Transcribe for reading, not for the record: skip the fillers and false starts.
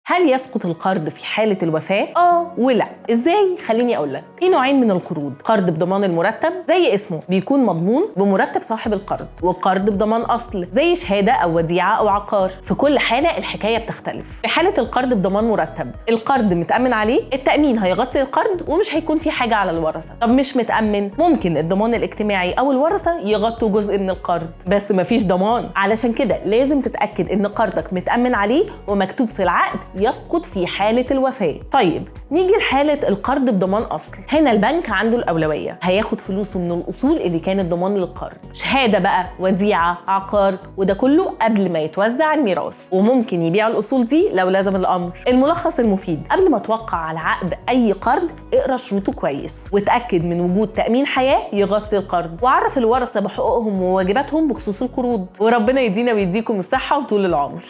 هل يسقط القرض في حالة الوفاة؟ ولا ازاي؟ خليني اقول لك. في نوعين من القروض: قرض بضمان المرتب زي اسمه بيكون مضمون بمرتب صاحب القرض، وقرض بضمان اصل زي شهادة او وديعة او عقار. في كل حالة الحكاية بتختلف. في حالة القرض بضمان مرتب، القرض متأمن عليه، التأمين هيغطي القرض ومش هيكون في حاجة على الورثة. طب مش متأمن، ممكن الضمان الاجتماعي او الورثة يغطوا جزء من القرض، بس مفيش ضمان. علشان كده لازم تتأكد ان قرضك متأمن عليه ومكتوب في العقد يسقط في حالة الوفاة. طيب نيجي لحالة القرض بضمان أصل. هنا البنك عنده الأولوية، هياخد فلوسه من الأصول اللي كانت ضمان للقرض، شهادة بقى، وديعة، عقار، وده كله قبل ما يتوزع الميراث، وممكن يبيع الأصول دي لو لزم الأمر. الملخص المفيد: قبل ما توقع على عقد أي قرض اقرأ شروطه كويس، وتأكد من وجود تأمين حياة يغطي القرض، وعرف الورثة بحقوقهم وواجباتهم بخصوص القروض. وربنا يدينا ويديكم الصحة وطول العمر.